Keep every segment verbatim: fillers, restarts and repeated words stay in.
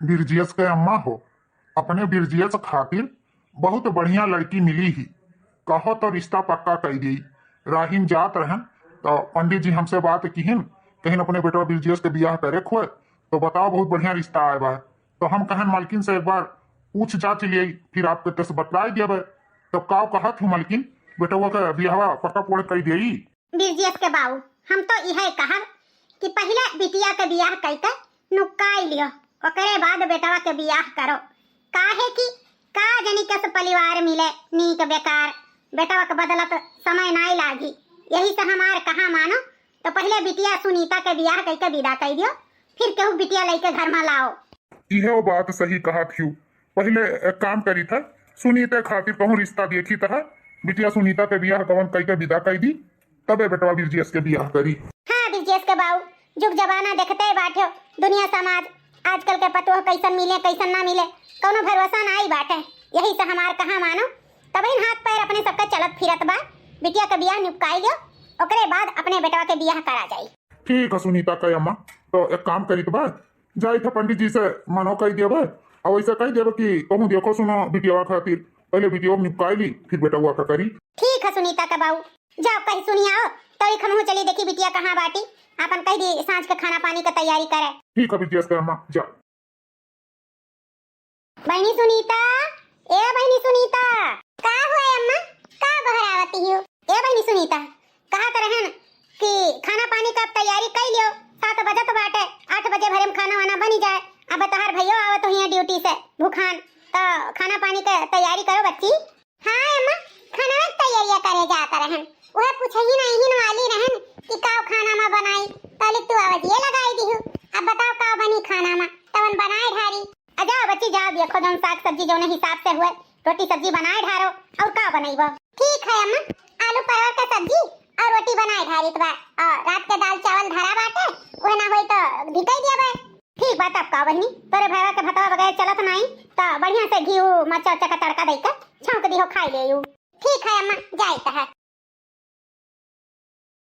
बिरजेश के अम्मा हो, अपने बिरजेश खातिर बहुत बढ़िया लड़की मिली ही, कहो तो रिश्ता पक्का कई देई। राहिन जात रहन तो पंडित जी हमसे बात किहिन, कहिन अपने बेटवा बिरजेश के बियाह करे खोए, तो बताओ बहुत बढ़िया रिश्ता आए बा। तो हम कहन मालकिन से एक बार पूछ जांच लिये, फिर आपके तस बतलाए देबे। तो का कहत हूँ मालकिन, बेटवा के बियाहवा पक्का पोड़ कई देई? बिरजेश के बाऊ, हम तो इहे कहब कि पहिले बिटिया के बियाह कई के नुकाई लियो, ओकरे बाद बेटवा के बियाह करो। काहे कि का जनी कस परिवार मिले, नीक बेकार, बेटवा के बदलत समय नाई लागी। यही से हमार कहा मानो, तो पहिले बिटिया सुनीता के बियाह कई के विदा कई दियो, फिर केहू बिटिया लइके घर में लाओ। इहे बात सही कहत हियो। पहिले एक काम करी था, सुनीता खातिर कहूँ रिश्ता देखी था, बिटिया सुनीता के बियाह कवन कई के विदा कई दी, तबे बेटवा बिरजेश के बियाह करी। हाँ, बिरजेश के बाऊ, जुग जमाना देखते बाट्यो, दुनिया समाज, आजकल के पतोह कैसन मिले, कैसन ना मिले, कौनो भरोसा ना आई बाटे। यही से हमार कहा मानो, तबहिन हाथ पैर अपने सबके चलत फिरत बा। बिटिया के बियाह निपकाई लियो, ओकरे बाद अपने बेटवा के बियाह करा जाई। ठीक है सुनीता के अम्मा, तो एक काम करित बा, जाई था पंडित जी से मनो कही देबे, और वैसे कही देबे कि कहूँ देखो सुनो बिटियावा खातिर, पहले बिटिया निपकाई ली, फिर बेटवा का करी। ठीक है सुनीता का बाऊ, जाओ कही सुनी आओ, तो एक हमहू चली देखी बिटिया कहाँ बाटी, आपन कह दी सांझ के खाना पानी का तैयारी करे। ठीक है बिरजेश के अम्मा, जा। बहनी सुनीता, ए बहनी सुनीता। का हुआ अम्मा, का बहरावती हो? ए बहनी सुनीता, कहा तो रहन कि खाना पानी का तैयारी कर लियो, सात बजत बाटे, आठ बजे भरे में खाना वाना बनी जाए। अब तोहार भैया आवत हुई ड्यूटी से भूखान, तो खाना पानी के तैयारी करो बच्ची। हाँ अम्मा, खाना के तैयारिया करे जात रहन, वह पूछही नहीं वाली रहन कि का खाना में बनाई, तलिक तू आवाजिए लगाई दिहु। अब बताओ का बनी खाना में, तवन बनाए ढारी। आ जाओ बच्ची, जाओ, देखो जौन साग सब्जी जौन हिसाब से हुए, रोटी सब्जी बनाए ढारो, और का बनइबो? ठीक है अम्मा, आलू परवर का सब्जी और रोटी बनाए ढारित बा, और रात के दाल चावल धरा बाटे, वह ना होई तो धिकई दिया बा। ठीक बा, तब का बहिनी, तोरे भैया के भतवा वगैरह चलत नाई, त बढ़िया से घी ऊ मरचा उरचा का तड़का दई के छौंक दिहो, खाई ले यू। ठीक है अम्मा, जाइत है।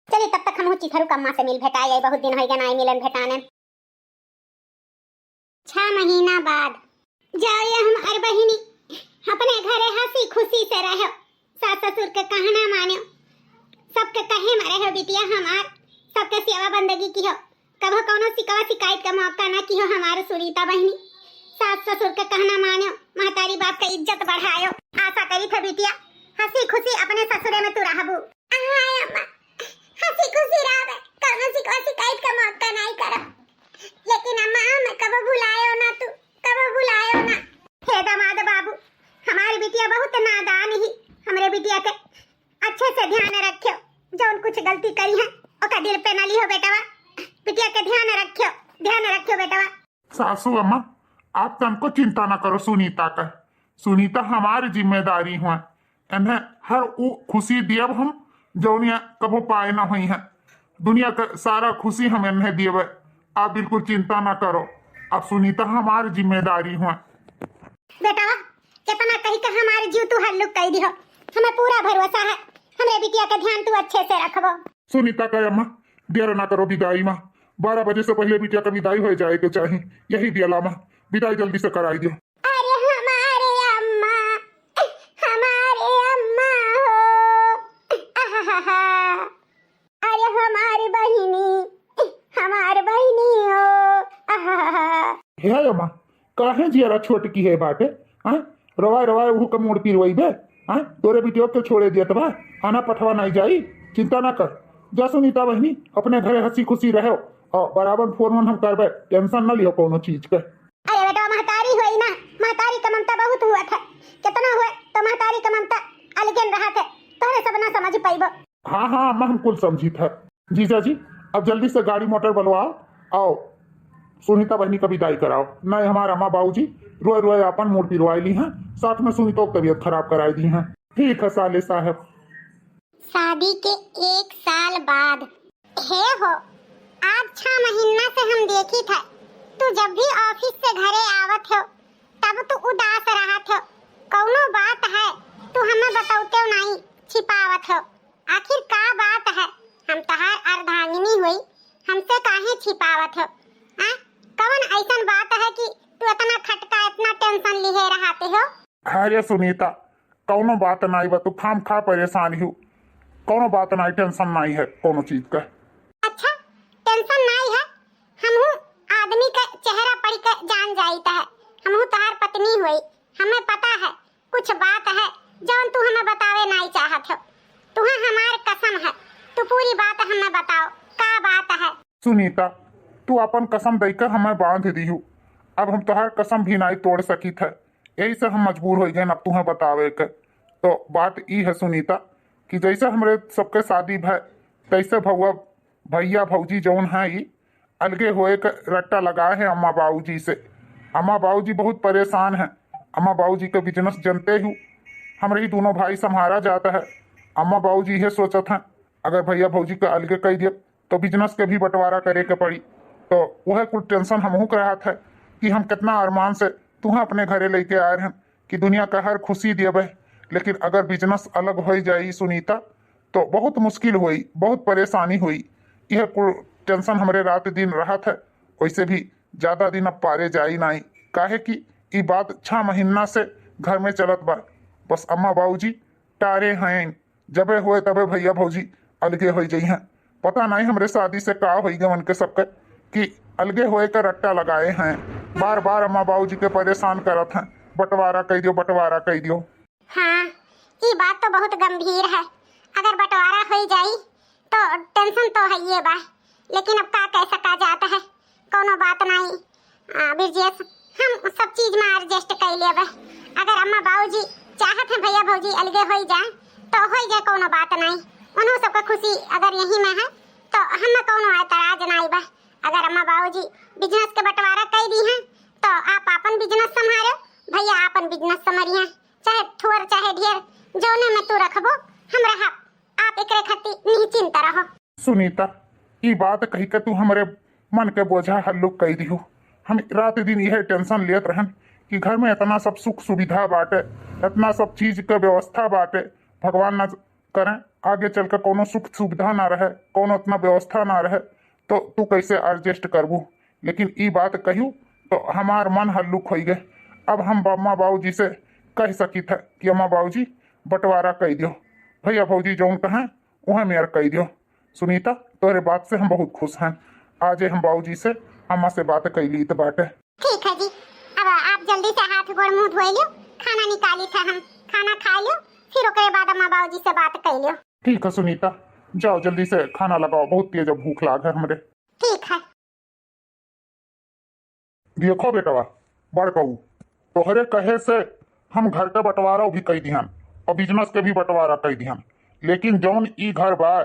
चली तब तक हमहू चिथरू कम्मा से मिल भेटाई आई, बहुत दिन होई गए नाई मिलन भेटाने। छह महीना बाद। जाओ ये हमार बहिनी, अपने घरे हंसी खुशी से रहो, सास ससुर के कहना मानो, सबके कहे में रहो बिटिया हमार, सबके सेवा बंदगी किहो, कभो कौनो शिकवा शिकायत का मौका ना किहो हमार सुनीता बहिनी। सास ससुर के कहना मानो, महतारी बाप का इज्जत बढ़ायो। आशा करी था बिटिया, हंसी खुशी अपने ससुरे में तू रहबू। हाँ अम्मा, हंसी खुशी रहबे, कौनो शिकवा शिकायत का मौका नहीं करब। लेकिन अम्मा, हमें कबो भुलायो ना तू, कबो भुलायो ना। हे दामाद बाबू, हमारी बिटिया बहुत नादान ही, हमरे बिटिया के अच्छे से ध्यान रखियो, जौन कुछ गलती करी है, ओका दिल पे न लिहो बेटवा, बिटिया के ध्यान रखियो, ध्यान रखियो बेटवा। सासू अम्मा, आप तनको चिंता ना करो सुनीता का। सुनीता हमारी जिम्मेदारी हुआ। इन्हें हर ऊ खुशी दियब हम, जौनिया कभो पाए ना हुई है। दुनिया का सारा खुशी हम इन्हें दियब। आप बिल्कुल चिंता ना करो। अब सुनीता हमारी जिम्मेदारी हुआ। बेटवा, कितना कही का हमारे जीव तू हल्लुक कई दिहो। हमें पूरा भरोसा है, हमरे बिटिया का ध्यान तू अच्छे से रखबो। सुनीता का अम्मा, देर ना करो विदाई में। बारह बजे से पहले बिटिया का विदाई हो जाए के चाही। यही दियला में विदाई जल्दी से कराई दियो। अरे हमारे अम्मा, हमारे अम्मा हो, आहाहा। अरे हमारी बहिनी, हमार बहिनी हो, आहाहा। हे अम्मा, काहे जियरा छोट की है बाटे? हाँ, रोवाए रोवाए उहू का मूड़ पिरवइबे। हाँ, तोरे बिटिया के छोड़े दियत बा, आना पठवा नहीं जाई, चिंता ना कर। जा सुनीता बहिनी, अपने घरे हंसी खुशी रहो, और बराबर फोन वोन हम करबे, टेंशन ना लियो कोनो चीज के। अरे बेटा, महतारी होई ना, महतारी का ममता बहुत हुआ था, कितना हुए तो महतारी का ममता अलगेन रहा थे, तोहरे सब ना समझ पाइबो। हाँ हाँ अम्मा, हम कुल समझी था। जीजा जी, अब जल्दी से गाड़ी मोटर बुलवाओ, आओ सुनीता बहिनी का विदाई कराओ, नहीं हमार अम्मा बाबूजी रोए रोए अपन मूड़ पिरवाई ली हैं, साथ में सुनीता की तबीयत खराब कराई दी हैं। ठीक है साले साहब। शादी के एक साल बाद। हे हो, आज छह महीना से हम देखी था, तू जब भी ऑफिस से घरे आवत हो, तब तू उदास रहत हो। कौनो बात है, तू हमें बतौते नहीं, छिपावत हो। आखिर का बात है? हम तहार अर्धांगिनी होई, हमसे काहे छिपावत हो? आ? कौन ऐसन बात है कि तू इतना खटका, इतना tension लिहे रहते हो? अरे सुनीता, कौनो बात नाई बा, तू खामखा परेशान हो। कौनो बात नाई, tension नाई है कौनो चीज का। अच्छा, tension नाई है? हमहू आदमी का चेहरा पढ़ के जान जाइत है। हमहू तोहार पत्नी होई, हमें पता है कुछ बात है जौन तू हमें बतावे नाई चाहत हो। तुहे हमार कसम है, तू पूरी बात हमें बताओ, का बात है? सुनीता, तू अपन कसम देकर हमें बांध दीहू। अब हम तोहार कसम भी नाई तोड़ सकित है, यही से हम मजबूर हो गए अब तुहे बतावे के। तो बात ई है सुनीता कि जैसे हमरे सबके शादी भय, तैसे भौवा, भैया भौजी जौन है, ई अलगे होए के रट्टा लगाए हैं अम्मा बाबूजी से। अम्मा बाबूजी बहुत परेशान हैं। अम्मा बाबूजी के business जनते हू, हमरे ही दोनों भाई संभारा जाता है। अम्मा बाबूजी यह सोचत हैं, अगर भैया भौजी के अलगे कह दिए तो business के भी बंटवारा करे के पड़ी। तो वह कुल tension हमहू के रहत है कि हम कितना अरमान से तुहें अपने घरे लेके आए हैं कि दुनिया का हर खुशी देबे, लेकिन अगर business अलग हो जाई सुनीता, तो बहुत मुश्किल होई, बहुत परेशानी होई। यह कुल tension हमरे रात दिन रहत है। वैसे भी ज्यादा दिन अब पारे जाई नाई, काहे कि ई बात छह महीना से घर में चलत बा। बस अम्मा बाबूजी टारे हैं, जबे होए तबे भैया भौजी अलगे हो जइहें। पता नहीं हमरे शादी से का होई गए उनके सबके कि अलगे होए का रट्टा लगाए हैं। बार बार अम्मा बाबूजी के परेशान करत हैं, बंटवारा कह दियो, बंटवारा कह दियो। हाँ, ई बात तो बहुत गंभीर है। अगर बंटवारा हो जाई तो tension तो है ये बा, लेकिन अब का कह सका जाता है, कौनो बात नहीं। आ, बिरजेश, हम सब चीज में adjust कर लेबे। अगर अम्मा बाबूजी चाहत हैं भैया भौजी अलगे हो जाए तो हो जाए, कौनो बात नहीं। उन्हों सबका खुशी अगर यही में है तो हमें कौनो एतराज नहीं बा। अगर अम्मा बाबूजी business के बंटवारा कर दी हैं तो आप अपन business संभालो, भैया अपन business संभालिए, चाहे थोर चाहे ढेर, जौने में तू रखबो हम रहब, आप एकरे खातिर निश्चिंत रहो। सुनीता, ई बात कही के तू हमरे मन के बोझा हल्लुक कई दिहू। हम रात दिन यह tension लेत रहन कि घर में इतना सब सुख सुविधा बाटे, इतना सब चीज के व्यवस्था बाटे, भगवान ना करें आगे चल के कौनो सुख सुविधा ना रहे, कौनो इतना व्यवस्था ना रहे, तो तू कैसे adjust करबू? लेकिन ई बात कहू तो हमार मन हल्लुक होई गए। अब हम अम्मा बाबूजी से कह सकित है कि अम्मा बाबूजी बंटवारा कई दियो, भैया भौजी जौन कहें वह मेर कई दियो। सुनीता, तोहरे बात से हम बहुत खुश हैं। आजे हम बाबूजी से, अम्मा से बात कैली त बाटे। ठीक है जी, अब आप जल्दी से हाथ गोड़ मुंह धोए लियो, खाना निकाली थे हम, खाना खा लियो, फिर ओकरे बाद अम्मा बाबूजी से बात कर लियो। ठीक है सुनीता, जाओ जल्दी से खाना लगाओ, बहुत तेज अब भूख लाग है हमरे। ठीक है। देखो बेटवा, बड़कऊ, तोहरे कहे से हम घर के बंटवारा भी कई दिहन और business के भी बंटवारा कई दिहन, लेकिन जौन ई घर बा,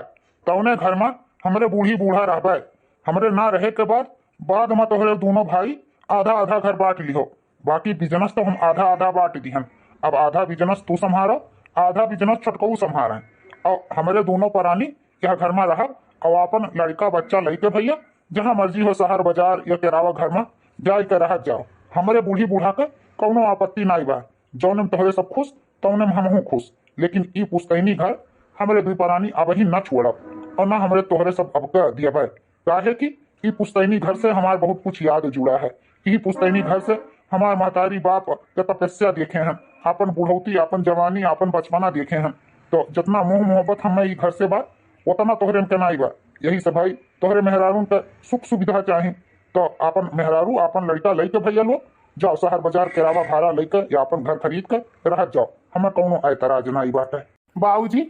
तौने घर में हमरे बूढ़ी बूढ़ा रहबे। हमरे ना रहे के बाद, बाद में तोहरे दोनों भाई आधा आधा घर बांट लिहो, बाकी business तो हम आधा आधा बांट दिहन। अब आधा business तू संभारो, आधा business छोटकऊ संभारे, और हमरे दोनों परानी यह घर में रहब, और अपन लड़का बच्चा लइके भैया जहाँ मर्जी हो, शहर बाजार या केरावा घर में जाए के रहत जाओ। हमरे बूढ़ी बूढ़ा के कौनो आपत्ति नाई बा। जौने में तोहरे सब खुश, तौने में हमहू खुश। लेकिन ई पुश्तैनी घर हमरे दुई परानी अबही न छोड़ब, और न हमरे तोहरे सब अब के दियबे। काहे कि ई पुश्तैनी घर से हमार बहुत कुछ याद जुड़ा है। ई पुश्तैनी घर से हमार महतारी बाप के तपस्या देखे हैं, आपन बुढ़ौती, आपन जवानी, आपन बचपना देखे हैं। तो जितना मोह मोहब्बत हमें ई घर से बा, उतना तोहरे के नाई बा। यही से भाई, तोहरे मेहरारून के सुख सुविधा चाही, तो आपन मेहरारू, आपन लड़का लइके भैया लोग जाओ शहर बाजार किरावा भाड़ा लइके या आपन घर खरीद के रहत जाओ, हमें कौनो ऐतराज नाई बाटे। बाबूजी,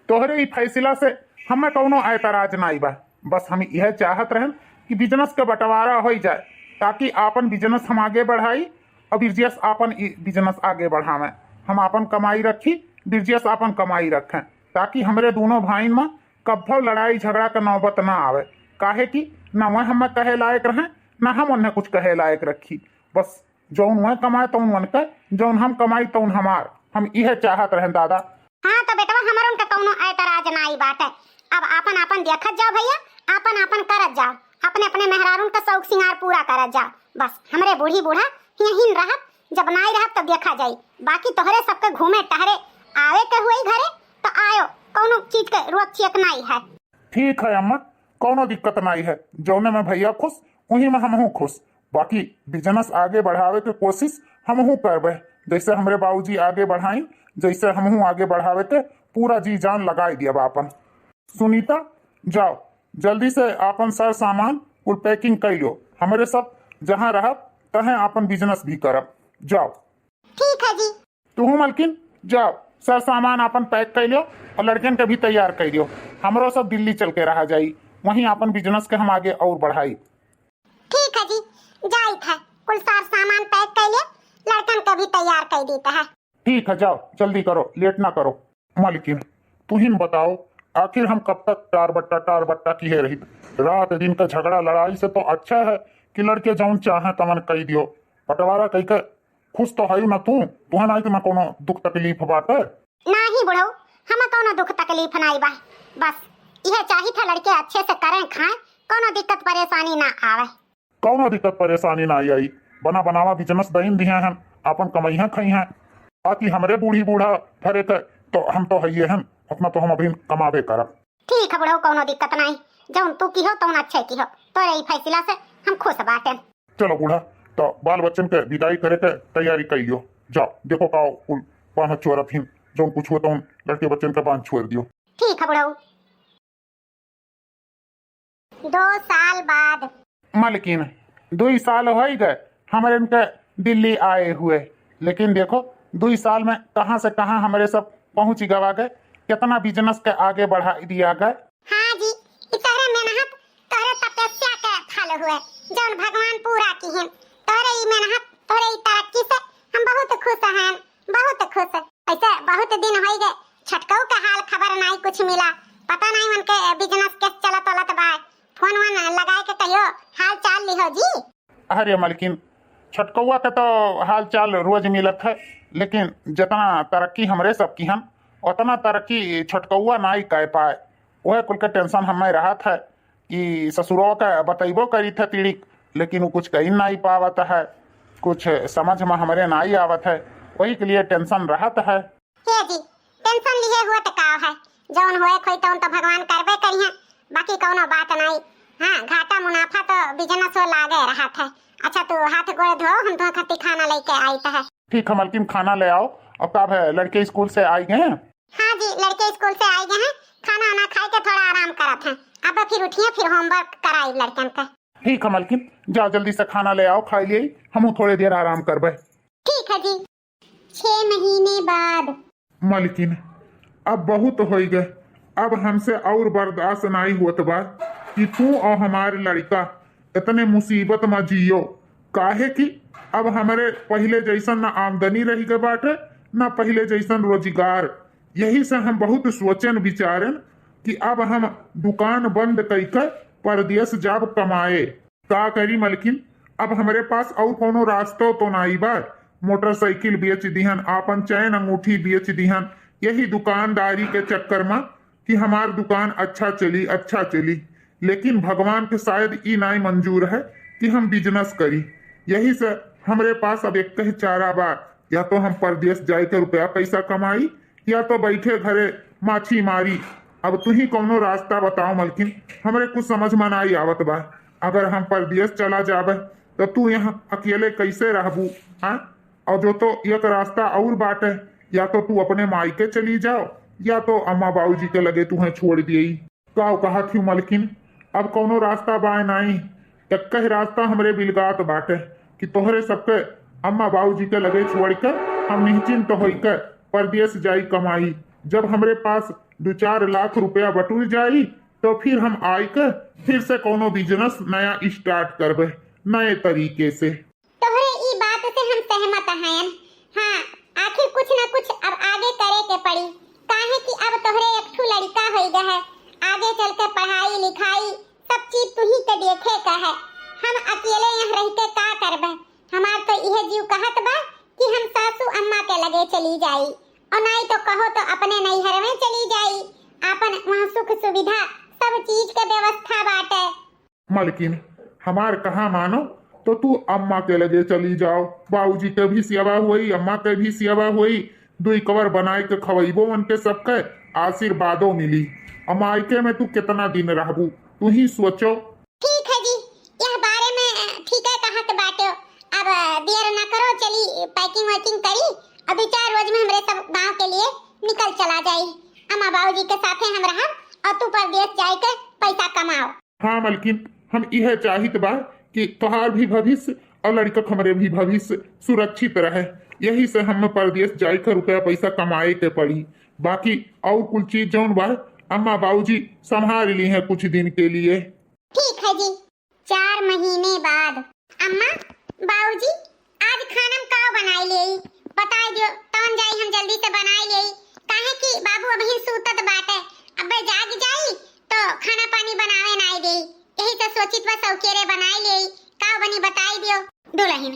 तोहरे ई फैसला से हमें कौनो ऐतराज नाई बा। बस हम यह चाहत रहन कि business के बंटवारा हो जाए, ताकि आपन business हम आगे बढ़ाई और बिरजेश आपन ई business आगे बढ़ावे। हम आपन कमाई रखी, बिरजेश आपन कमाई रखें, ताकि हमरे दोनों भाई में कब्बो लड़ाई झगड़ा का नौबत ना आवे। काहे कि ना वह हमें कहे लायक रहे, ना हम उन्हें कुछ कहे लायक रखी। बस जौन वह कमाए तौन उनके, जौन हम कमाई तौन हमार। हम इहे चाहत रहन दादा। हाँ तो बेटवा, हमर उनका कौनो ऐतराज नाई बाटे। अब आपन आपन देखत जाओ भैया, आपन आपन करत जाओ, अपने अपने मेहरारून का शौक सिंगार पूरा करत जाओ। बस हमरे बूढ़ी बूढ़ा यहीं रहब, जब नाई रहब तब देखा जाई। बाकी तोहरे सबके घूमे टहरे आवे के हुई घरे तो आयो, कौनो चीज के रोक चेक नाई है। ठीक है अम्मा, कौनो दिक्कत नाई है, जौने में भैया खुश वही में हमहू खुश। बाकी business आगे बढ़ावे के कोशिश हमहू करबे, जैसे हमरे बाबूजी आगे बढ़ाइन, जैसे हमहू आगे बढ़ावे के पूरा जी जान लगाई दिया बा आपन। सुनीता, जाओ जल्दी से आपन सर सामान कुल packing कर लो, हमरे सब जहाँ रहब तहें आपन business भी करब। जाओ। ठीक है जी। तुहू मलकिन जाओ, सर सामान आपन pack कर लो और लड़कन के भी तैयार कर लो। हमरो सब दिल्ली चल के रहा जाई, वहीं आपन business के हम आगे और बढ़ाई। ठीक है जी, जाइत है, कुल सर सामान pack कर ले, लड़कन के भी तैयार कर देता है। ठीक है, जाओ जल्दी करो, late ना करो। मलकिन, तुहिन बताओ, आखिर हम कब तक टार बट्टा टार बट्टा किहे रही? रात दिन का झगड़ा लड़ाई से तो अच्छा है कि लड़के जौन चाहे तवन कह दियो। बंटवारा कह के खुश तो हयू ना तू, तुहे नाई तो ना कोनो दुख तकलीफ बाटे। नाही बुढ़ऊ, हम कोनो दुख तकलीफ नाई बा। बस इहे चाहित है लड़के अच्छे से करें खाएं, कोनो दिक्कत परेशानी ना आवे। कौनो दिक्कत परेशानी ना आई। बना बनावा business दइन दिहे हन, आपन कमइहें खइहें। बाकी हमरे बूढ़ी बूढ़ा भरे के तो हम तो हइये हन, उतना तो हम अभी कमाबे करब। ठीक है बुढ़ऊ, कौनो दिक्कत नाई, जौन तू किहो तौन अच्छे किहो, तोरे ई फैसला से हम खुश बाटेन। चलो बूढ़ा, तो बाल बच्चन के विदाई करे के तैयारी कर लियो। जाओ देखो का कुल बांध छोरत हिन, जौन कुछ हो तौन लड़के बच्चन के बांध छोड़ दियो। ठीक है बुढ़ऊ। दो साल बाद। मलकिन, दुई साल होइ गए हमरे इनके दिल्ली आए हुए, लेकिन देखो दुई साल में कहाँ से कहाँ हमरे सब पहुँच गवा गए, कितना business के आगे बढ़ा दिया गए। हाँ जी, ई तोहरे मेहनत, तोहरे तपस्या के फल हुए, जौन भगवान पूरा किहिन। तोहरे ई मेहनत, तोहरे ई तरक्की से हम बहुत खुश हैं, बहुत खुश। ऐसे बहुत दिन होइ गए, छोटकऊ के हाल खबर नाई कुछ मिला, पता नाई उनके business कैसे चलत वलत बा। फोन वोन लगाए के कहियो हाल चाल लिहो जी। अरे मलकिन, छोटकौआ के तो हाल चाल रोज मिलत है, लेकिन जितना तरक्की हमरे सब किहन, उतना तरक्की छोटकौआ नाई कर पाए। वह कुल के tension हमें रहत है कि ससुरो के बतैबो करी थे तिड़िक, लेकिन वो कुछ कही नाई पावत है, कुछ समझ में हमरे नाई आवत है, वही के लिए tension रहत है। हे जी, tension लिए हुए तो का है, जौन होए खोई तौन तो भगवान करबे करिहें, बाकी कौनो बात नाई। हाँ, घाटा मुनाफा तो business हो लागे रहत है। अच्छा, तू हाथ गोड़ धो, हम तुहे खातिर खाना लेके आइत है। ठीक है मलकिन, खाना ले आओ। अब का है, लड़के स्कूल से आई गए हैं? हाँ जी, लड़के स्कूल से आई गए हैं, खाना वाना खाए के थोड़ा आराम करत हैं, अब फिर उठिए, फिर homework कराई लड़कन का। ठीक है मलकिन, जाओ जल्दी से खाना ले आओ, खाई लिए, हम थोड़े देर आराम करबे। ठीक है जी। छह महीने बाद। मलकिन, अब बहुत होइ गए, अब हमसे और बर्दाश्त नाई होत बा कि तू और हमार लड़का इतने मुसीबत में जियो, काहे कि अब हमरे पहिले जैसन ना आमदनी रह गए बाटे, ना पहिले जैसन रोजगार। यही से हम बहुत सोचन विचारन कि अब हम दुकान बंद कइके परदेस जाब कमाए। का करी मलकिन, अब हमरे पास और कौनो रास्तो तो नाई बा। मोटरसाइकिल बेच दिहन, आपन चैन अंगूठी बेच दिहन, यही दुकानदारी के चक्कर में कि हमार दुकान अच्छा चली, अच्छा चली। लेकिन भगवान के शायद ई नाई मंजूर है कि हम business करी। यही से हमरे पास अब एक ही चारा बा, या तो हम परदेस जाए के रुपया पैसा कमाई, या तो बैठे घरे माछी मारी। अब तू ही कौनो रास्ता बताओ मलकिन, हमरे कुछ समझ में नाई आवत बा। अगर हम परदेस चला जाबे तो तू यहाँ अकेले कैसे रहबू? हाँ, और जो तो एक रास्ता और बाटे, या तो तू अपने मायके चली जाओ, या तो अम्मा बाबूजी के लगे तुहें छोड़ दिए। का कहत ही मलकिन, अब कौनो रास्ता बाय नाई, एक्के रास्ता हमरे बिलगात बाटे कि तोहरे सबके अम्मा बाबूजी के लगे छोड़ के हम निश्चिंत होई के परदेस जाई कमाई। जब हमरे पास दो चार लाख रुपया बटुर जाई, तो फिर हम आई के फिर से कौनो business नया start करबे, नए तरीके से। तोहरे ई बात से हम सहमत हयन। हाँ, आखिर कुछ न कुछ अब आगे करे के पड़ी, काहे कि अब तोहरे एक ठू लड़िका होई गए है, आगे चल के पढ़ाई लिखाई सब चीज तुही के देखे का है। हम अकेले यहाँ रह के का करबे? हमार तो इहे जीव कहत बा कि हम सासू अम्मा के लगे चली जाई, और नाई तो कहो तो अपने नैहर में चली जाई, आपन वहाँ सुख सुविधा सब चीज के व्यवस्था बाटे। मलकिन, हमार कहा मानो तो तू अम्मा के लगे चली जाओ, बाबूजी के भी सेवा होई, अम्मा के भी सेवा होई, दुई कवर बनाए के खवैबो उनके सबके आशीर्वादो मिली। अमायके में तू कितना दिन रहबू, तू ही सोचो। ठीक है जी, यह बारे में ठीक है कहत बा। packing वैकिंग करी और दो चार रोज में हमरे सब गांव के लिए निकल चला जाई। अम्मा बाबूजी के साथे हम रहब और तू परदेस जाए के पैसा कमाओ। हाँ मलकिन, हम इहे चाहित बा कि तोहार भी भविष्य और लड़िका के हमरे भी भविष्य सुरक्षित रहे। यही से हम परदेस जाए के रुपया पैसा कमाए के पड़ी, बाकी और कुल चीज जौन बा अम्मा बाबूजी संभाल ली हैं कुछ दिन के लिए। ठीक है जी। चार महीने बाद। अम्मा, बाबूजी, आज खाना में का बनाई लेई? बताई दियो, तवन जाई हम जल्दी से बनाई लेई, काहे कि बाबू अबही सूतत बाटे, अबे जाग जाई तो खाना पानी बनावे नाई देई। यही से सोचित बा सौकेरे बनाई लेई, का बनी बताई दियो। दुलहिन,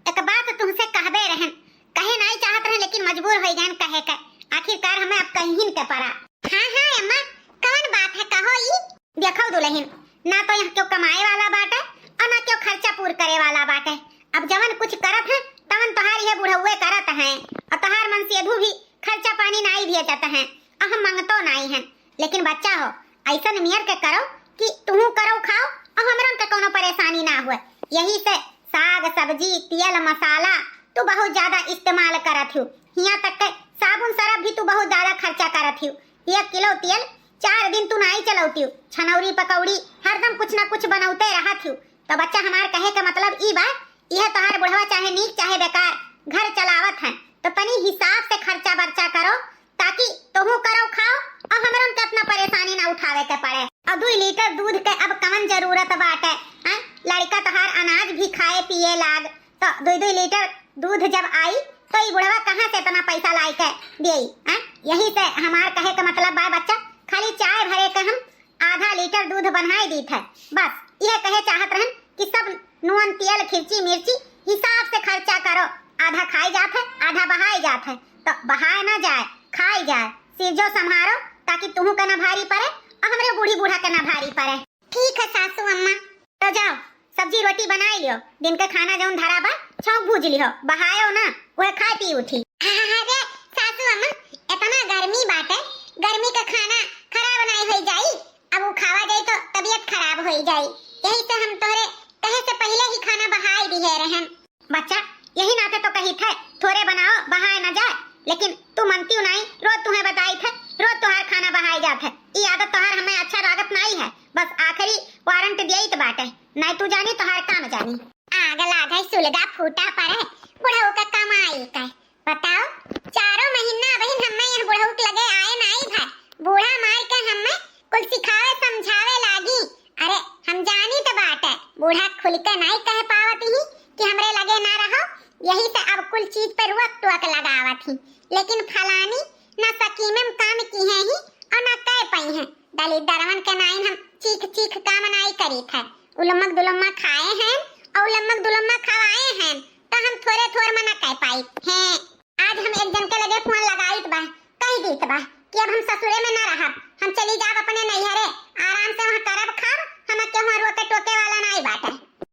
एक बात तुमसे कहबे रहन, कहे नाई चाहत रहन लेकिन मजबूर होई गयन कहे के, आखिरकार हमें अब कहिन के परा। हाँ हाँ अम्मा, कवन बात है कहो ई? देखो दुलहिन, ना तो यहाँ केहू कमाए वाला बाटे और ना केहू खर्चा पूर करे वाला बाटे। अब जवन कुछ करत है तवन तोहार ये बुढ़ौए करत हैं और तोहार मनसेधू भी खर्चा पानी नाई भेजत हैं और हम मंगतो नाई हैं। लेकिन बच्चा हो, ऐसन मियर के करो कि तुहू करो खाओ और हमरन के कोनो परेशानी ना हुए। यही से साग सब्जी तेल मसाला तू बहुत ज्यादा इस्तेमाल करत हियो, हियाँ तक के साबुन सरफ भी तू बहुत ज्यादा खर्चा करत हियो। एक किलो तेल चार दिन तू नाई चलौतियो, छनौरी पकौड़ी हरदम कुछ ना कुछ बनौते रहत हियो। तो बच्चा हमार कहे के मतलब ई बा, यह तोहार बुढ़वा चाहे नीक चाहे बेकार घर चलावत है, तो तनी हिसाब से खर्चा बर्चा करो, ताकि तोहू करो खाओ और हमरन के अपना परेशानी ना उठावे के पड़े। और दुई लीटर दूध के अब कवन जरूरत बाटे, हैं? लड़िका तोहार अनाज भी खाए पिए लाग, तो दुई दुई लीटर दूध जब आई तो ई बुढ़वा कहाँ से इतना पैसा लाई के देई, हैं? यही से हमार कहे के मतलब बा बच्चा, खाली चाय भरे के हम आधा लीटर दूध बनाई दीत है। बस ये कहे चाहत रहन कि सब नून तेल खिरची मिर्ची हिसाब से खर्चा करो, आधा खाई जात है आधा बहाई जात है, तो बहाए ना जाए, खाई जाए। सिरजो संभारो ताकि तुहू के ना भारी पड़े और हमरे बूढ़ी बूढ़ा के ना भारी पड़े। ठीक है सासू अम्मा, तो जाओ सब्जी रोटी बनाई लियो, दिन के खाना जौन धरा बा छौंक भूज लियो, बहायो ना, वह खाए पी उठी। अरे सासू अम्मा, इतना गर्मी बाटे, गर्मी का खाना खराब नाई होई जाई, अब उ खावा जाई तो तबीयत खराब होई जाई, यही से हम तोहरे कहे से पहिले ही खाना बहाई दिहे रहन। बच्चा, यही नाते तो कही थे, थोरे बनाओ, बहाए ना जाए, लेकिन तू मनती नाई, रोज तुम्हें बताई थे, रोज तुहार खाना बहाए जात है। ई आदत तोहार हमें अच्छा लागत नाई है, बस आखिरी वारंट दियई त बाटे, नाई तू जानी तोहार काम जानी। आग लागे सुलगा फूटा पड़े, बुढ़ऊ का कमाई का। बताओ, चारों महीना अबहिन हमें यह बुढ़ऊ के लगे आए नाई भाई, बूढ़ा मार के हमें कुल सिखावे समझावे लागी। अरे हम जानी त बाटे, बूढ़ा खुल के नाई कह पावत ही कि हमरे लगे ना रहो, यही से अब कुल चीज पे रुअक टुअक लगावत ही। लेकिन फलानी ना सकीमे में काम किहे ही और ना कह पइहे। दलिद्दरवन के नाइन हम चीख चीख काम नाई करीत है। उलम्मक दुलम्मा खाए हैं और उलम्मक दुलम्मा खवाए हैं, तो हम थोरे थोर में ना कह पाई हैं। आज हम एक जन के लगे फोन लगाइत बा, कह दीत बा कि अब हम ससुरे में ना रहब, हम चली जाब अपने नैहरे, आराम से वहाँ करब खाब, हम केहू रोके टोके वाला नाई बाटे।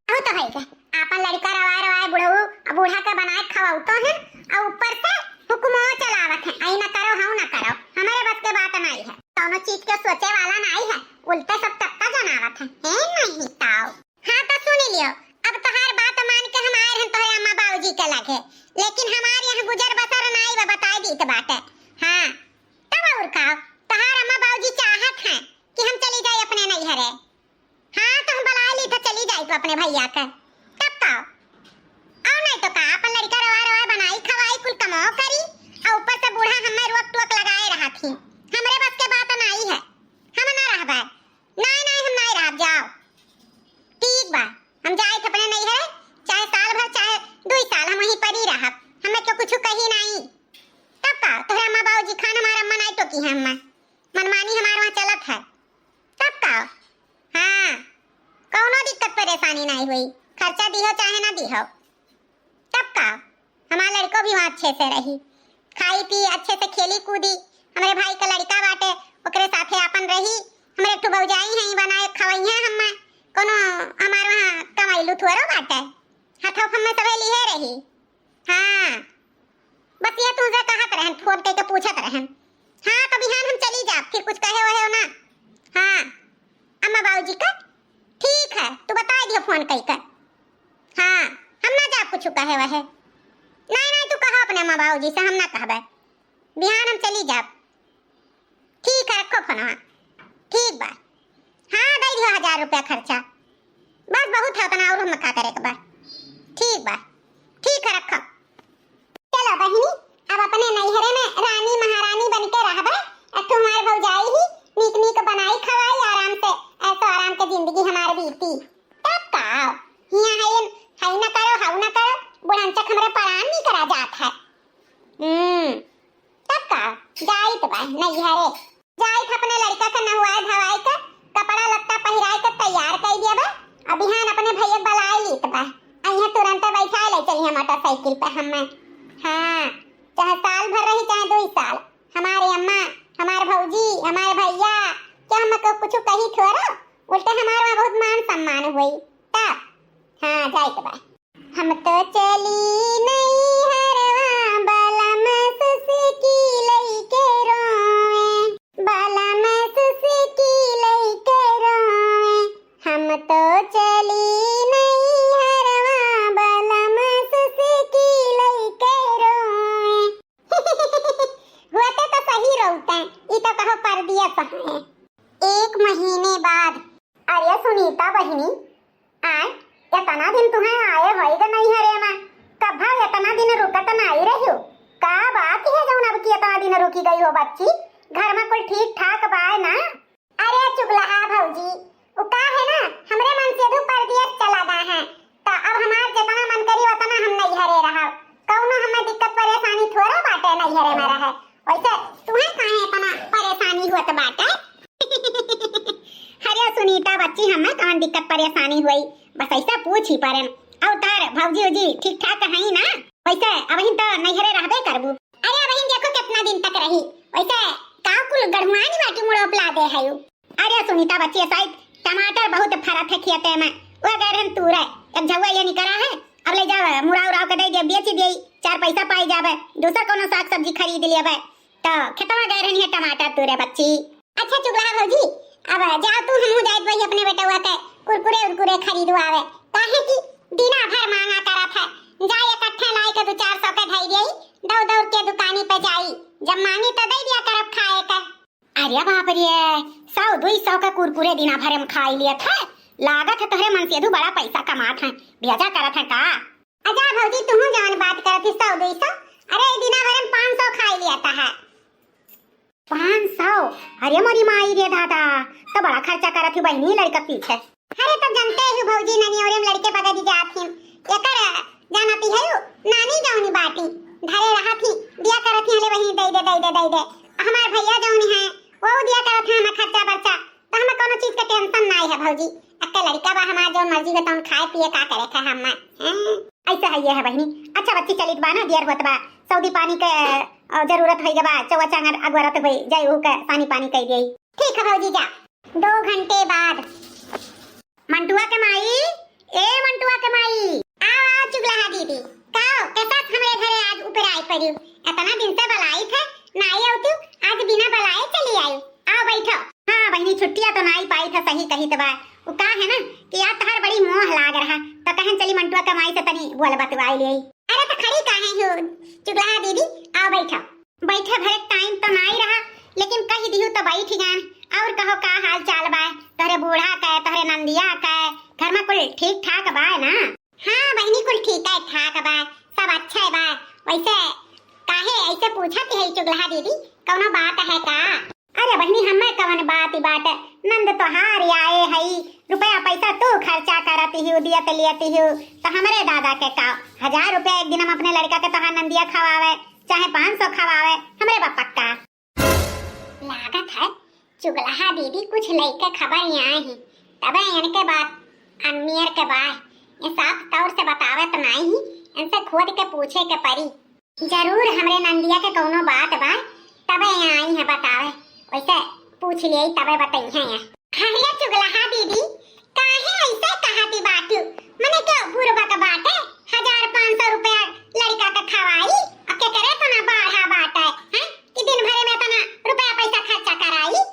अहू तो है के, आपन लड़िका रवाए रवाए बुढ़ऊ, अब बूढ़ा के बनाए खवाऊ तो है, और ऊपर से हुकुमो चलावत है, आई ना करो, हाउ ना करो, हमारे बस के बात नाई है, कौनो चीज के सोचे वाला नाई है, उल्टे सब तत्ता जनावत है। हे नहीं ताऊ। हाँ तो सुन लियो, अब तोहार बात मान के हम आए रहन तोहरे अम्मा बाबूजी के लगे, लेकिन हमार यहाँ गुजर बसर नाई बा, बताई दीत बाटे। हाँ, तब और का, तोहार अम्मा बाबूजी चाहत हैं कि हम चली जाए अपने नैहरे। हाँ, तो हम बुलाए ली तो चली जाए तो अपने भैया के, तब का। और नहीं तो का, अपन लड़िका रवा रवा बनाई खवाई कुल कमाओ करी, और ऊपर से बूढ़ा हमें रोक टोक लगाए रहा थी। हमरे बस के बात नाई है, हम ना रहबे। नाई नाई, हम नाई रहब, जाओ। ठीक बा, हम जाए थे अपने नैहरे, चाहे साल भर चाहे दुई साल हम वहीं पर ही रहब, हमें क्यों कुछ कही नाई। तब का तोहरे अम्मा बाबूजी खान हमारा अम्मा नाई टोकी है, अम्मा मनमानी हमारे वहाँ चलत है। तब का, हाँ, कौनो दिक्कत परेशानी नाई हुई, खर्चा दिहो चाहे ना दिहो। तब का, हमार लड़िको भी वहाँ अच्छे से रही, खाई पी अच्छे से खेली कूदी, हमरे भाई का लड़िका बाटे, ओकरे साथे आपन रही, हमरे एक ठो भौजाई हैं, बनाए खवइहें हम्मे, कोनो हमार वहाँ कमाइलू थोरो बाटे, हथवा हम्मे सभे लिहे रही। हाँ, बस ये तुझे कहत रहन, फोन करके पूछत रहन। हाँ, तो बिहान हम चली जाब, फिर कुछ कहे वहे हो ना। हाँ, अम्मा बाबूजी का ठीक है, तू बताई दियो फोन कई कर। हाँ, हम ना जाब कुछ कहे वहे। ना अम्मा बाबूजी से हम ना कहबे, बिहान हम चली जाब। ठीक है, रखो फोनवा। ठीक बा। हाँ, दे दियो हजार रुपया खर्चा। बस बहुत है, उतना और हम का करे के बा। ठीक बा, ठीक है, रखो। चलो बहिनी, अब अपने नैहरे में रानी महारानी बन के रहबे। एक ठो हमार भौजाई ही, नीक नीक बनाई खवाई, आराम से ऐसो आराम के जिंदगी हमार बीती। तब का, हियाँ है, है न करो, हऊ न करो, बुढ़नचक हमरे परान निकरा जात है। हम्म, तब का, जाइत बा नैहरे, जाइत अपने लड़का के नहुआए धवाए के, कपड़ा लत्ता पहिराए के तैयार कई दिया बा। अब बिहान अपने भैया के बुलाए लीत बा, अइहे तुरंते बैठा ले चलिए मोटरसाइकिल पे हमें। हाँ, चाहे साल भर रही, चाहे दुई साल, हमारे अम्मा, हमारे भौजी, हमारे भैया, क्या हमको कुछ कही थोड़ा, उल्टे हमारे वहाँ बहुत मान सम्मान हुई। तब, हाँ, जाइत बा। हम तो चली नैहरवा, बलम सुसुकी लइके रोवे, बलम सुसुकी लइके रोवे। हम तो चली नैहरवा, बलम सुसुकी लइके रोवे। हुआ तो, तो सही रोवते, ई तो कहो परदेस है। एक महीने बाद। अरे सुनीता बहिनी, आय, एतना दिन तुहें आए होइगे नैहरे मा, कब्बा एतना दिन रुकत नाई रह्यू? का बात है जौन अब की एतना दिन रुकी गई हो बच्ची? घर मा कुल ठीक ठाक बाय ना? अरे चुगलहा भौजी, उ का है ना, हमरे मनसेधू परदेस चला गा है, त अब हमार जेतना मन करी ओतना हम नैहरे रहब। कौनो हमें दिक्कत परेशानी थोड़ा बाटे नैहरे मा रहे। वैसे तुहें काहे एतना परेशानी होत बाटे? अरे सुनीता बच्ची, हमें कौन दिक्कत परेशानी हुई, बस ऐसा पूछ ही परेन। और तार भौजी उजी ठीक ठाक हई ना? वैसे अबहिन तो नैहरे रहबे करबू। अरे अबहिन देखो कितना दिन तक रही, वैसे का कुल गढ़ुआनी बाटी मुड़ोप लादे है यू। अरे सुनीता बच्ची, साइड टमाटर बहुत फरत है खेते में, वो गए रहन तूरे, एक झउआ ये निकरा है, अब ले जावे मुड़ा उड़ाव के दे दे, बेच दे, चार पैसा पाई जावे, दूसर कोनो साग सब्जी खरीद लेवे। तो खेतवा गए रहनी है टमाटर तूरे बच्ची। अच्छा चुगला भौजी, अब जाओ तू, हमहू जाइत वही अपने बेटवा के कुरकुरे उरकुरे खरीदवावे, काहे कि दिना भर मांगा करत है, जा इकट्ठे लाई के दो चार सौ के धई देई, दौड़ दौड़ के दुकानी पे जाई, जब मांगी तो दे दिया करब खाए के। अरे बाप रे, सौ दुई सौ के कुरकुरे दिना भर में खाई लियत है, लागत है तोहरे मनसेधू बड़ा पैसा कमात है, भेजा करत है का? अच्छा भौजी, तुहू जवन बात करत ही सौ दुई सौ, अरे ई दिना भर में पाँच सौ खाई लियत है। पाँच सौ? अरे मोरी माई रे दादा, तो बड़ा खर्चा करत ही बहिनी लड़का पीछे। अरे तो जनते ही भौजी, ननियोरे में लड़के बगड़ी जात ही, एकर जानती है यू, नानी जौनी बाटी, धरे रहत ही, दिया करत ही, अरे वही दे दे, दे दे, दे दे। हमार भैया जौनी है, वो दिया करत है हमें खर्चा बर्चा, तो हमें कोनो चीज के tension नाई है भौजी। अक्के लड़का बा हमार, जौन मर्जी बा तौन खाए पिए का करे के हमें। हैं? ऐसे है ये है बहिनी। अच्छा बच्ची चलित बा ना, देर होत बा, सऊदी पानी के, अ, जरूरत होई गबा, चौवा चांगर अगवरत होई, जाई ऊ के सानी पानी कई देई। ठीक है भौजी जा। दो घंटे बाद। मंटुआ के माई, ए मंटुआ के माई, आओ, आओ चुगलहा दीदी, काओ, के साथ हमरे घरे आज उपराई परियो? एतना दिन से बलाई थे, नाई आवतियो, आज बिना बलाए चली आई। आओ बैठो। हाँ बहिनी, छुट्टिया तो नाई पाई था, सही कही तो बा। उ का है ना कि यार तहार बड़ी मोह लाग रहा, तो कहन चली मंटुआ के माई से तनी बोल बतवाई ले। अरे तो खड़ी काहे हो चुगलहा दीदी, आओ बैठो। बैठे भरे टाइम तो नाई रहा, लेकिन कही दिहू तो बैठ गए। और कहो का हाल चाल बा तोहरे बूढ़ा के, तोहरे नंदिया के, घर में कुल ठीक ठाक बा ना? हाँ बहिनी, कुल ठीक है ठाक बा, सब अच्छा है बा। वैसे काहे ऐसे पूछत है चुगलहा दीदी, कौनो बात है का? अरे बहिनी, हमें कवन बात ही बात, नंद तोहार आए हई, रुपया पैसा तू खर्चा करत ही, दियत लियत ही, तो हमरे दादा के का, हजार रुपया एक दिन हम अपने लड़का के तोहार नंदिया खवावे, चाहे पाँच सौ खवावे, हमरे बा पक्का। लागत है चुगलहा दीदी कुछ लइके खबर यहाँ ही, तबे इनके बात अनमियर के बा। ये साफ तौर से बतावत नाई ही, इनसे खोद के पूछे के परी। जरूर हमरे नंदिया के कौनो बात बा, तबे यहाँ आई है बतावे। वैसे पूछ लिए तबे बतई है। अरे चुगलहा दीदी, काहे ऐसे कहती बाटू? मने क्यों बुरबक बाटे? हजार पाँच सौ रुपया लड़का के खवाई, अब के करे तना बाढ़ा बाटे, हैं? कि दिन भरे में तना रुपया पैसा खर्चा कराई?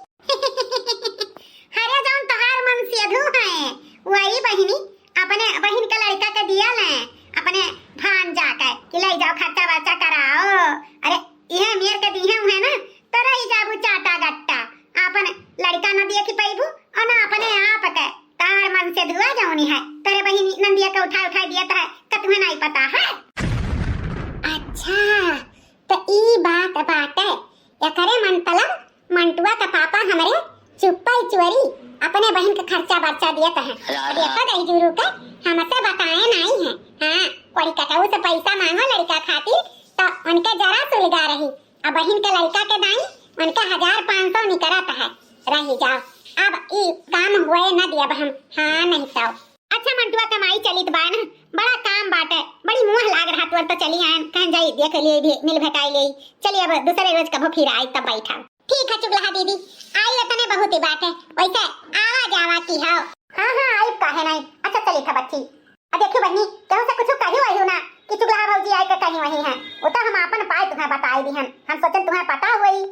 अरे जौन तोहार मनसेधू है, वही बहिनी अपने बहिन के लड़का के दिया ले, अपने भांजा के कि ले जाओ खर्चा वर्चा कराओ। बाटे, एकरे मतलब मंटुआ का पापा हमरे चुप्पे चोरी अपने बहिन के खर्चा बर्चा दियत है। देखो दहिजूरू के, हमसे बताए नाई है। हाँ, कोई कटऊ से पैसा मांगो लड़का खातिर, तो उनके जरा सुलगा रही। अब बहिन के लड़का के दाई उनके हजार पाँच सौ निकरत है। रही जाओ, अब ई काम होए न दियब हम। हाँ, नहीं तो। अच्छा, मंटुआ के माई चलित बा न, बड़ा काम बाटे, बड़ी मुँह लाग रहा तोर, तो चली आयन, कहीं जाई देख लिए भी, मिल भेटाई ले। चलिए, अब दूसरे रोज कभो फिर आई, तब बैठा। ठीक है चुगलहा दीदी, आई इतने बहुत ही बात है, वैसे आवा जावा की हो। हाँ हाँ, आई काहे नहीं। अच्छा चली था बच्ची, अब देखियो बहनी, केहू से कुछ कही वही ना कि चुगलहा भौजी आई के कही वही है, वो तो हम आपन पाए तुम्हें बताई दी हम, हम सोचन तुम्हें पता हुई।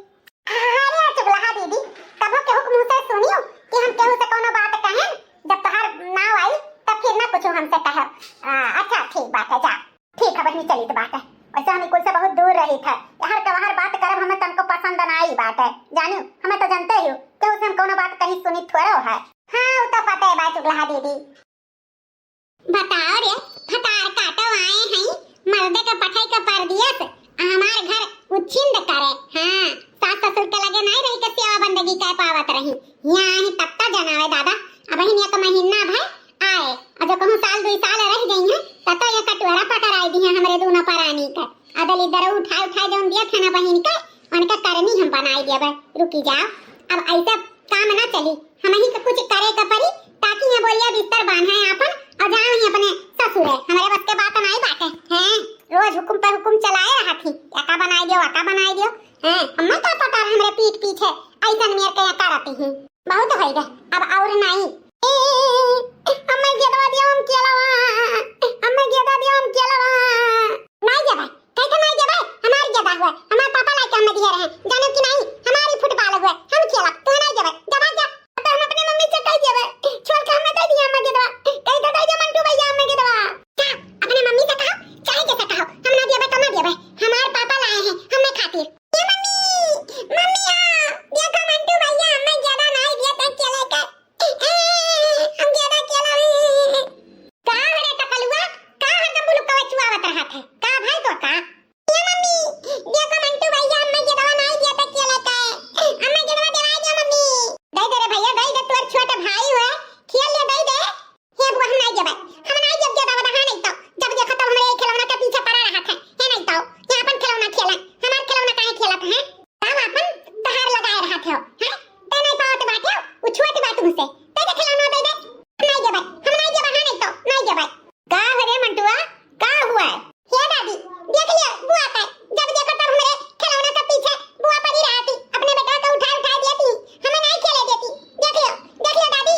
अरे चुगलहा दीदी, कबो केहू के मुँह से सुनियो कि हम केहू से कोनो बात कहें, जब तोहार नाव आई तब फिर ना कुछ हमसे कहे। आ, अच्छा ठीक बात है, जा। ठीक है बहनी, चली तो बात है। वैसे हम कुल से बहुत दूर रही थे, यहाँ के वहाँ बात करब हमें तनको पसंद ना आई बात है, जानियो, हमें तो जानते ही हो, केहू से हम कोनो बात कहीं सुनी थोड़ो है। हाँ, वो तो पता है बा चुगलहा दीदी। बताओ रे, भतार काटो आए हैं, मर्दे के पठाई के परदेस, आ हमार घर उछिंद करे। हाँ, सास ससुर के लगे नहीं रही के सेवा बंदगी कर पावत रही, यहाँ आई तब तो जनावे दादा। अब ही एक महीना भर आए, और जो कहूँ साल दुई साल रह गई हैं, तब तो ये कटोरा पकड़ाई दी है हमरे दोनों परानी का। अदल इधर उठाए उठाए जौन दिया था ना बहिन के, उनका करनी हम बनाई दिया बा। रुकी जाओ, अब ऐसा काम ना चली, हम ही का कुछ करे का पड़ी, ताकि ये बोरिया बिस्तर बांधे आपन और जाओ ही अपने ससुरे। हमारे बस के बात नहीं बाटे हैं, रोज हुकुम पे हुकुम चलाए रहा थी, एका बनाई दियो, एका बनाई दियो। हैं, हमें का पता रहा हमरे पीठ पीछे ऐसन मेर के यहाँ करती ही। बहुत होई गए, अब और नहीं। ए, अम्मा गेदवा दियो हम केलवा, अम्मा गेदा दियो हम केलवा। नहीं देबे, कैसे नहीं देबे? हमार गेदा हुआ, हमार पापा लाके हमें दिए रहे, जानो कि नहीं? हमारी फुटबॉल हुआ, हम खेलब, तू नहीं देबे, जब जा। तो हम अपने मम्मी से कह देबे, छोड़ के हमें दे दिया अम्मा गेदवा, कह दे दे दे मंटू भैया अम्मा गेदवा। का? अपने मम्मी से कहो, चाहे जैसे कहो, हम ना देबे तो ना देबे, हमार पापा लाए हैं, हमें खातिर। ए मम्मी, मम्मी आ, देखो मंटू भैया हमें गेदा नहीं दिया था खेले के। ए, हम गेदा खेला। का हो रे टकलुआ, का हरदम बुलुकवा चुआवत रहत है? का भाई तो का? ए मम्मी, देखो मंटू भैया हमें गेदवा नहीं दिया था खेले के। हमें गेदवा दिला दिया मम्मी। दे दे रे भैया, दे दे, तोर छोटा भाई हुआ, खेल ले, दे दे। हे बुआ, हम नाई जबै, हम नाई जब ज्यादा बता, हाँ, नहीं तो जब देखो तब हमरे खिलौना के पीछे पड़ा रहत है, हे नहीं तो ये अपन खिलौना खेले, हमार खिलौना काहे खेलत है? तब अपन तहार लगाए रहत हो, हैं? ते नहीं पावत बाटे, उ छुअत बा तुमसे, ते के खिलौना दे दे, हम नाई जबै, हम नाई जबै, हाँ, नहीं तो नाई जबै। का हो रे मंटुआ, का हुआ है? हे दादी, देख लिया बुआ का, जब देखो तब हमरे खिलौना के पीछे बुआ पड़ी रहती, अपने बेटवा के उठा उठा देती, हमें नहीं खेले देती, देख लियो, देख लियो दादी।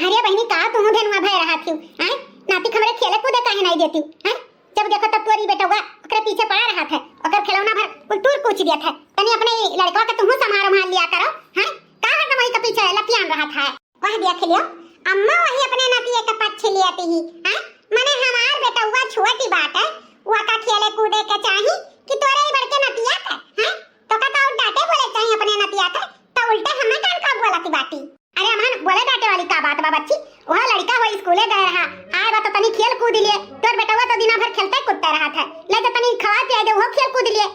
अरे बहिनी, का तुहूँ धेनुआ भय रहा थी, हैं? नाती हमरे खेले कूदे काहे नहीं देती, हैं? जब देखो तब तोरी बेटवा ओकरे पीछे पड़ा रहा था, ओकर खिलौना भर कुल तूर कूच दिया था। तनी अपने लड़का के तुहूँ संभाल उम्भाल लिया करो, हैं? का हरदम वही के पीछे लपियान रहा था? वह देख लियो, अम्मा वही अपने नतिये के पक्ष लिया थी, हैं? मने हमार बेटवा छोटी बात है, वो का खेले कूदे के चाही कि तोरे ही बड़के नतिया के, हैं? तो का तो डांटे बोले चाही अपने नतिया के, तो उल्टे हमें कान का बोलती बाटी। अरे अमन, बोले डांटे वाली का बात बा बच्ची? वह लड़का हो स्कूले गए रहा, आए बा तो तनी खेल कूद लिए। तोर बेटवा तो दिना भर खेलते कूदते रहा था, ले जा तनी खवा पिया दे, वो खेल कूद लिए।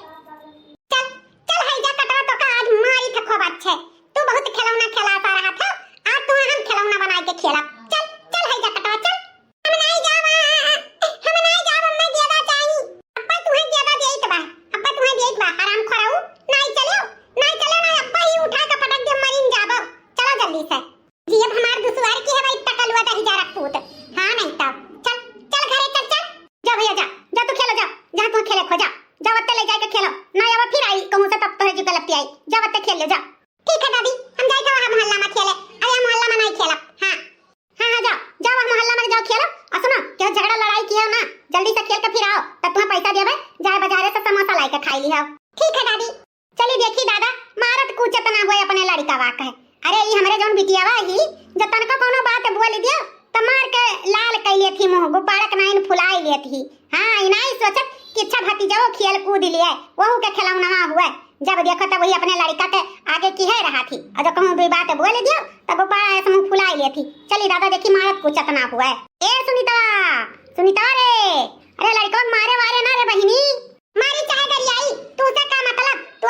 चल, चल है जा कटवा, तो का आज मारी था खूब अच्छे। तू बहुत खिलौना खिलाता रहा था, आज तू हम खिलौना बना के खेला। चल, चल है जा कटवा, चल। हम नाई जावा, हम नाई जावा, हमें गेदा चाही। अब्बा तुहे गेदा देइत बा, अब्बा तुहे देइत बा, हराम खोराऊ। नाई चलो, नाई चलो, ना अब्बा ही उठा के पटक दे, मरिन जाबो। चलो जल्दी से। जी अब हमार दुसवार की है भाई, टकलुआ दही जा रखपूत। हाँ नहीं तो। चल, चल घरे चल, चल। जा भैया जा, जा तू खेलो जा, जहाँ तू खेले खो जा। जा वत्ते ले जाके खेलो, ना आवा फिर आई कहूँ से तब तोहे जी पे लपटी आई। जा वत्ते खेल ले जा। ठीक है दादी, हम जाए थे वहाँ मोहल्ला में खेले। अरे हम मोहल्ला में नहीं खेला। हाँ। हाँ, हाँ, जाओ, जाओ, वह मोहल्ला में जाओ, खेलो। और सुनो, केहू झगड़ा लड़ाई किया हो ना, जल्दी से खेल के फिर आओ, तब तुम्हें पैसा देबे, जाए बाजारे से समोसा लाई के खाई लिहो। ठीक है दादी। चली देखी दादा, मारत कूचत ना होए अपने लड़िका वा कहे। अरे, ई हमरे जौन बिटियावा ही, जो तनको कोनो बात बोल दियो, तो मार के लाल कई लेत ही मुँह, गुब्बारा के नाइन फुलाई लेत ही। हाँ, ई नाई सोचत कि अच्छा भतीजवो खेल कूद लिए, वहू के खिलौनवा हुए। जब देखो तब वही अपने लड़िका के आगे की है रहा थी, और जो कहूँ भी बात बोल दियो, तो गुब्बारा ऐसे मुँह फुलाई लेत ही। चली दादा देखी मारत कूचत ना हुए। ए सुनीता, सुनीता रे, अरे लड़िका मारे वारे ना रे बहिनी। मारी चाहे गरियाई, तू से का मतलब? तू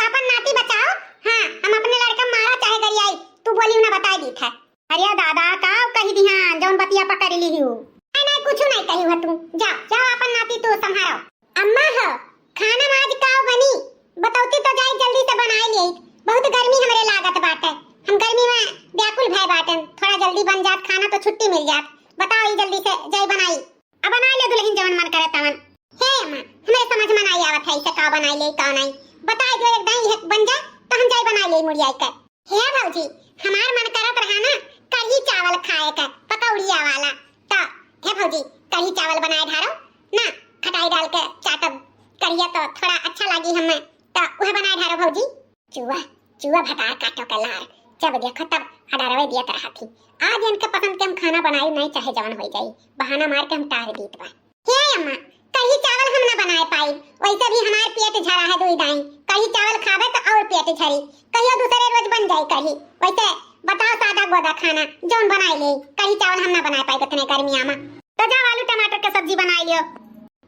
बहुत गर्मी हमरे लागत बाटे, हम गर्मी में व्याकुल भय बाटन। थोड़ा जल्दी बन जात खाना तो छुट्टी मिल जात। बताओ, ई जल्दी से जाई बनाई। अब बनाई ले दुलहिन जवन मन करे तवन। हे अम्मा, हमरे समझ में नाई आवत है इसे का बनाई ले, का नाई। बताई दो एक दाई, इहे बन जाए तो हम जाई बनाई ले मुड़िया के। हे भौजी, हमार मन करत रहा ना कढ़ी चावल खाए के, पकौड़िया वाला। तो हे भौजी, कढ़ी चावल बनाए ढारो ना, खटाई डाल के चाटब कढ़िया तो थोड़ा अच्छा लागी हमें, तो वह बनाए ढारो भौजी। चुआ, चुआ भतार काटो के लार, जब देखो तब order-वे दियत रहत ही। आज इनके पसंद के हम खाना बनाई नहीं, चाहे जवन होई जाई, बहाना मार के हम टार दीत बा। हे अम्मा, कढ़ी चावल हम ना बनाए पाई, वैसे भी हमार पेट झरा है दुई दाई। कढ़ी चावल खाबे तो और पेट झरी, कहियो दूसरे रोज बन जाई कढ़ी। वैसे बताओ सादा गोदा खाना जौन बनाई ले, कढ़ी चावल हम ना बनाए पाई इतने गर्मिया में। तो जाओ आलू टमाटर के सब्जी बनाई लियो।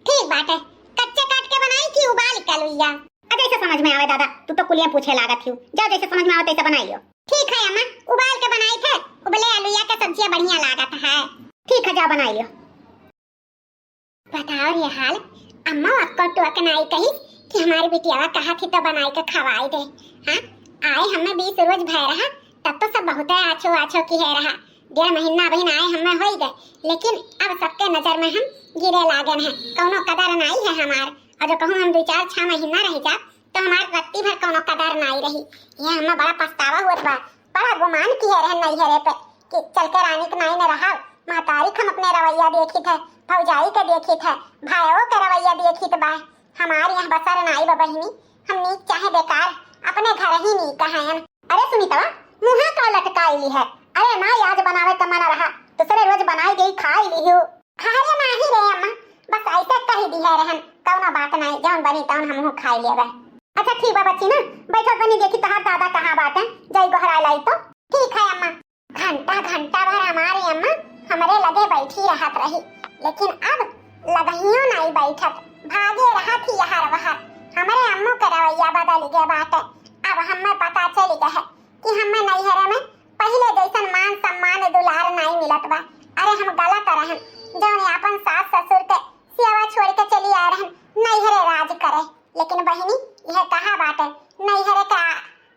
ठीक बाटे, कच्चे काट के बनाई कि उबाल के लुइया? अब जैसे समझ में आवे दादा, तू तो कुलिया पूछे लागत हियो। जाओ जैसे समझ में आवे तैसे बनाई लियो। ठीक है अम्मा, उबाल के बनाई थे, उबले आलुया के सब्जिया बढ़िया लागत है। ठीक है, जा बनाई लियो। बताओ रे हाल, अम्मा अक्को टोक नाई कही कि हमारी बिटियावा कहा थी तो बनाई के खवाई दे। हाँ, आए हमें बीस रोज भय रहा, तब तो सब बहुते आछो आछो किहे रहा। डेढ़ महीना अबहिन आए हमें होई गए, लेकिन अब सबके नजर में हम गिरे लागन हैं, कौनो कदर नाई है हमार। और जो कहूँ हम दो चार छह महीना रह जा तो हमार रत्ती भर कौनो कदर नाई रही। ये हमें बड़ा पछतावा होत बा, बड़ा गुमान किहे रहन नैहरे पे कि चल के रानी के नाई न रहा, महतारी के हम अपने रवैया देखी थे, भौजाई के देखी थे, भाइयों के रवैया देखी थे बा। हमार यहाँ बसर नाई बा बहिनी, हम नीक चाहे बेकार, अपने घर ही नीक हैं। अरे सुनीतवा, मुँहा का लटकाई ली है? अरे माई, आज बनावे का मन रहा, दूसरे रोज बनाई गई, खाई ली हो। अरे नाही रे अम्मा, बस ऐसे कही दी है रहन, कौनो बात नहीं, जौन बनी तौन हमहू खाई लेबे। अच्छा ठीक बा बच्ची ना, बैठो तनी देखी तहार दादा कहाँ बाटे, जाई गोहराई लाई तो। ठीक है अम्मा। घंटा घंटा भर हमारे अम्मा हमरे लगे बैठी रहत रही, लेकिन अब लगहियो नाई बैठत, भागे रहत ही यहर वहर। हमरे अम्मो के रवैया बदल गए बाटे। अब हमें पता चल गए है कि हमें नैहरे में पहिले जैसन मान सम्मान दुलार नाई मिलत बा। अरे हम गलत रहन, जौन आपन सास ससुर के सेवा छोड़ के चली आए रहन नैहरे राज करे। लेकिन बहिनी, यह कहा बाटे, नैहरे का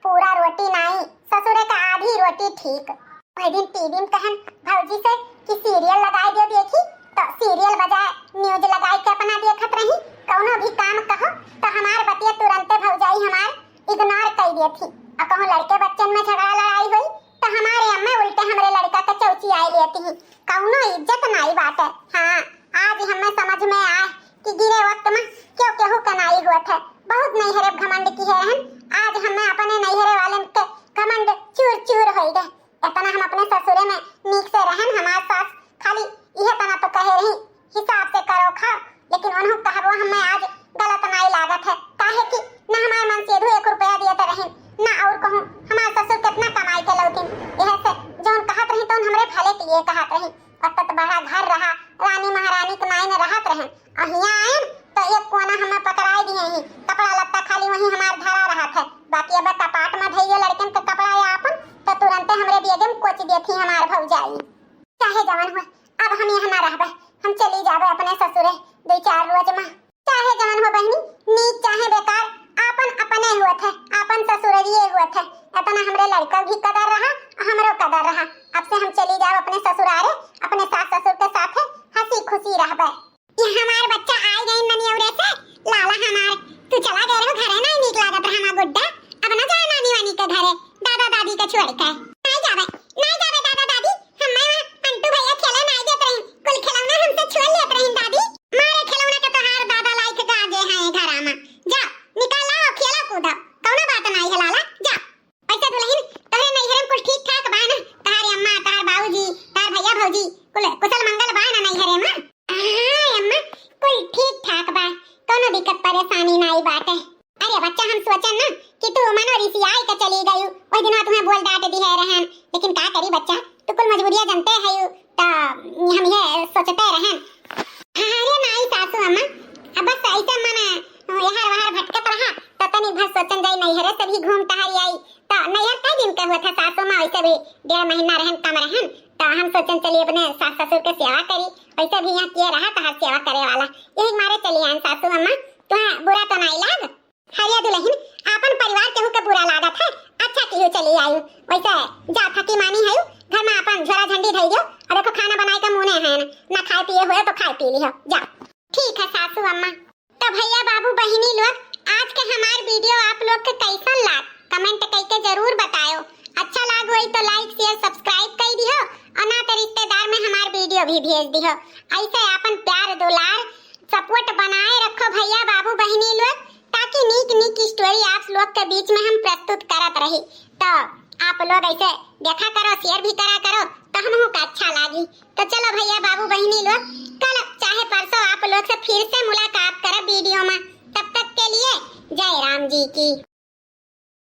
पूरा रोटी नाई, ससुरे का आधी रोटी ठीक। वही दिन टीवी में कहन भौजी से कि सीरियल लगाई दे देखी, तो सीरियल बजाय न्यूज लगाई के अपना देखत रही। कौनो भी काम कहो तो हमार बतिया तुरंते भौजाई हमार इग्नोर कई देत ही। और कहूँ लड़के बच्चन में झगड़ा लड़ाई होई तो हमारे अम्मा उल्टे हमरे लड़का के चौची आई लेती ही। कौनो इज्जत नाई बाटे। हाँ, आज हमें समझ में आए कि गिरे वक्त में क्यों केहू के नाई हुआ थे। बहुत नैहरे घमंड किहे रहन, आज हमें अपने नैहरे वालन के घमंड चूर चूर होई गए। इतना हम अपने ससुरे में नीक से रहन, हमार सास खाली इहे तना तो कहे रही, हिसाब से करो खाओ, लेकिन उन्हों कहबो हमें आज गलत नाई लागत है, काहे कि न हमार मन से दू एक रुपया दिए तो रहिन, न और कहूँ हमार ससुर कितना कमाई के लौटिन। यह से जौन कहत रही तौन हमरे भले के लिए कहत रही। ओत्ते तो बड़ा घर रहा, रानी महारानी के नाई न रहत रहन। और हियाँ आयन तो एक कोना हमें पकड़ाई दिए ही, कपड़ा लत्ता खाली वहीं हमार धरा रहत है, बाकी अब कपाट में धइयो लड़कन के कपड़ा या आपन, तो तुरंते हमरे बेगे में कोच देती हमार भौजाई। चाहे जवन हो, अब हम यहाँ ना रहबे, हम चली जाबे अपने ससुरे दो चार रोज में। चाहे जवन हो बहिनी, नीक चाहे बेकार, आपन अपने हुआ थे, आपन ससुररिये हुआ थे। इतना हमरे लड़का भी कदर रहा, हमरो कदर रहा। अब से हम चली जाब अपने ससुरारे, अपने सास ससुर के साथे हंसी खुशी रहबे। ये हमार बच्चा आए गए ननियौरे से, लाला हमार, तू चला गए रहो घरे, ना नीक लागत रहा हमार गुड्डा। अब ना जाए नानी वानी के घरे, दादा दादी के छोड़ के। नहीं जाबे, नहीं जाबे दादा दादी, हमें वहाँ अंटू भैया खेले नहीं देत रही, कुल खिलौना हमसे छीन लेत रही दादी। मारे खिलौना के तोहार दादा लाइक गाजे हैं घरा में। जा, निकल आओ, खेलो कूदो, कौनो बात नहीं है लाला, जा। वैसे दुलहिन, तोहरे नैहरे में कुल ठीक ठाक बा ना? तोहारे अम्मा, तोहार बाबूजी, तोहार भैया भौजी, कुल कुशल मंगल बा ना नैहरे में? हाँ अम्मा, कुल ठीक ठाक बा, कौनो दिक्कत परेशानी नाई बाटे। अरे बच्चा, हम सोचन ना कि तू मनो रिसियाई के चली गयू, वही दिना तुम्हें बोल डांट दिहे रहन, लेकिन का करी बच्चा, तू कुल मजबूरिया जनते है यू, तो हम ये सोचते रहन। अरे नाई सासू अम्मा, अब बस ऐसे मन यहाँ वहाँ भटकत रहा, तो तनी भर सोचन जाई नैहरे से भी घूम टहरी आई। तो नैहर कई दिन के हुआ था सासू माँ, वैसे भी डेढ़ महीना रहन, कम रहन, तो हम सोचन चली अपने सास ससुर के सेवा करी, वैसे भी यहाँ किए रहा तो हर सेवा करे वाला, यही मारे चली आन सासू अम्मा। तुम्हें बुरा तो नाई लाग? हरिया दुलहिन, आपन परिवार केहू के बुरा लागत है? आप लोग के बीच में हम प्रस्तुत करत रही। तो आप लोग ऐसे देखा करो, share भी करा करो, तो हमहू का अच्छा लागी। तो चलो भैया, बाबू, बहिनी लोग, कल चाहे परसों आप लोग से फिर से मुलाकात करब video में। तब तक के लिए जय राम जी की।